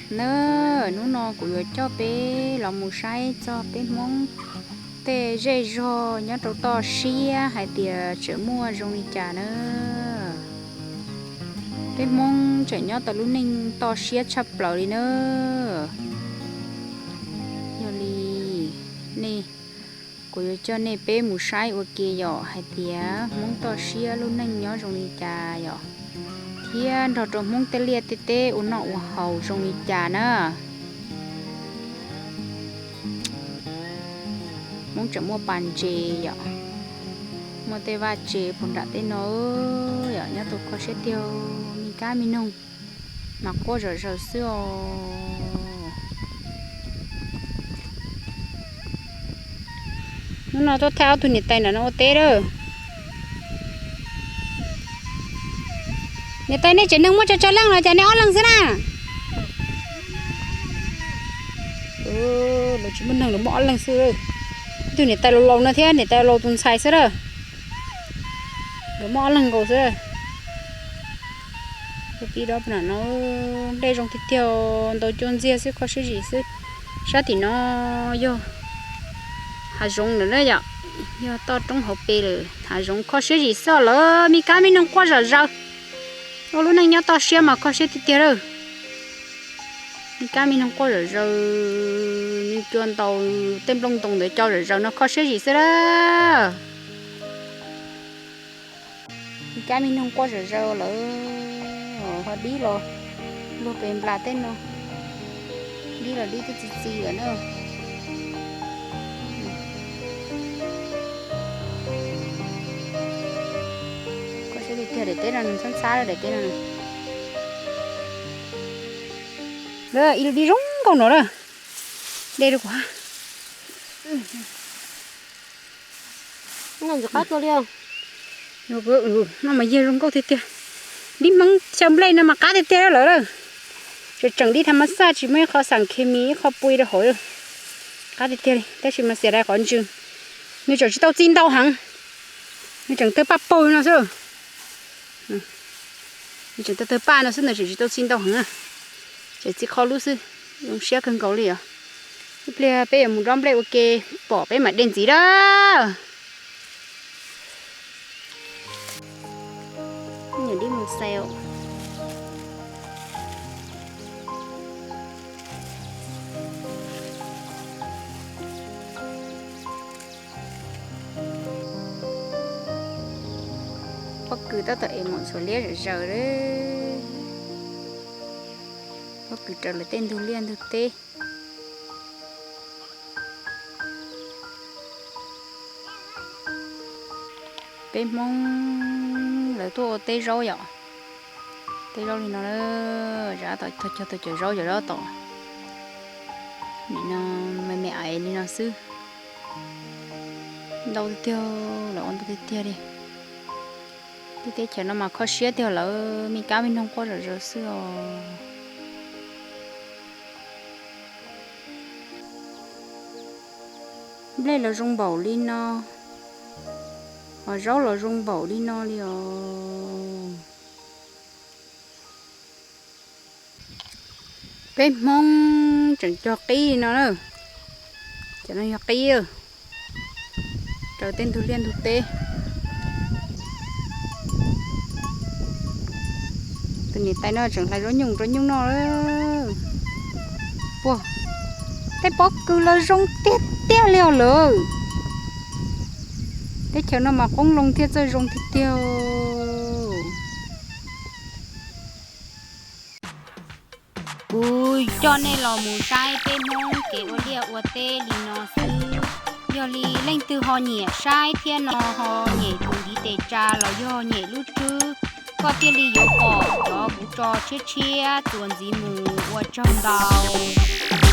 Na, hnub no kuv yuav coj peb los mus saib txog peb Hmoob tej zej zog nyob rau toj siab hais tias tseem muaj zoo li cas na. Peb Hmoob tseem nyob tau lub neej toj siab tshaj plaws li na. Yog li, nej, kuv yuav coj nej peb mus saib ua ke yom, hais tias Hmoob toj siab lub neej nyob zoo li cas yom, thiab nrog rau Hmoob tej liaj tej teb ua noj ua haus zoo li cas na. Hmoob tseem muaj pas ntses yom, muaj tej vaj tse puag nram tej no yom, nyob tau kho siab tiag, me kab me noog mas quaj zom zaws xwb os. Hnub no tuaj thaij ob tug niam tais nram no ua teb lawm. Niam tais, nej tsev neeg muaj tsawg tsawg leej los cas nej ob leeg xwb na? Lawv tsis muaj neeg, lawv muaj ob leeg xwb. Ib tug niam tais laus laus no thiab niam tais laus tus ntxhais xwb lawm. Lawv muaj ob leeg nkaus xwb. Pib dob no, nplej zoo tiag tiag, ntau cuaj ntxiag xwb, kho siab zim xwb. Sab tim no yog hav zoov lawm na yom, yog toj roob hauv pes lawm, hav zoov kho siab zim xwb lawm, me kab me noog quaj zom zaws. Ua lub neej nyob toj siab mas kho siab tiag tiag lawm. Me kab me noog quaj zom zaws, me cua ntaus tej nplooj ntoo ntawd co zom zaws no kho siab zim xwb lawm. Me kab me noog quaj zom zaws lawm, ho dib los luag pes nplas tej no, dib los dib twb txi txiv lawm na. Kho siab tiag tiag, daim teb no nws ntxhab ntxhab daim teb no. Ib lub dib zoo nkauj no lawm, de rau kuv. Qab tua li. No mas yog zoo nkauj tiag tiag. Dib Hmoob xyaw nplej no mas qab tiag tiag lawm lawm. Tseem tseem dib tha mas xaj, tsis muaj ib qho xam khes mis ib qho pui rau hauv. Qab tiag tiag li, tab sis mas xiam dai qhov ntsws. Nws tseem tsis tau txi ntau heev, nws tseem tawg paj paug no xwb. Nws tseem tawg tawg paj no xwb, nws tseem tsis tau txi ntau heev na. Tseem txi qho lub xwb, zoo siab kawg nkaus li os. Ib pliag peb yuav mus dob nplej ua ke, pom peb mam de ntxiv dab. Niam dib mus xaus. Pob kws tab tom ev mus txhuam liab zom zaws li. Pob kws raws lawv tej ntug liaj ntug teb. Peb Hmoob lawv tuaj ua teb zaub yom. Teb zaub li no, zav tom tog cog tau cov zaub cov zaub tom. Nim no me me aiv li no xwb. Ntau tiag tiag, lawv ua ntau tiag tiag li. Tej teb chaws no mas kho siab tiag, lawv me kab me noog quaj zom zaws xwb os. Nplej los zoo npaum li no, hos zaub los zoo npaum li no li os. Peb Hmoob tseem cog qib li no na. Cov no yog qib, raws tej ntug liaj ntug teb. Tus niam tais no tseem hlais zaub nyuj rau nyuj noj. Puag, tej pob kws los zoo tiag tiag li os lawm. Teb chaws no mas qoob loo thiaj txawj zoo tiag tiag. Kuv coj nej los mus saib peb Hmoob kev ua liaj ua teb li no xwb. Yog li leej twg ho nyiam saib thiab no ho nyem tus ntiv tes tsa los yog nyem lub tswb, koj thiaj li yuav pom cov kuv tso tshiab tshiab txuas ntxiv mus. Ua tsaug ntau.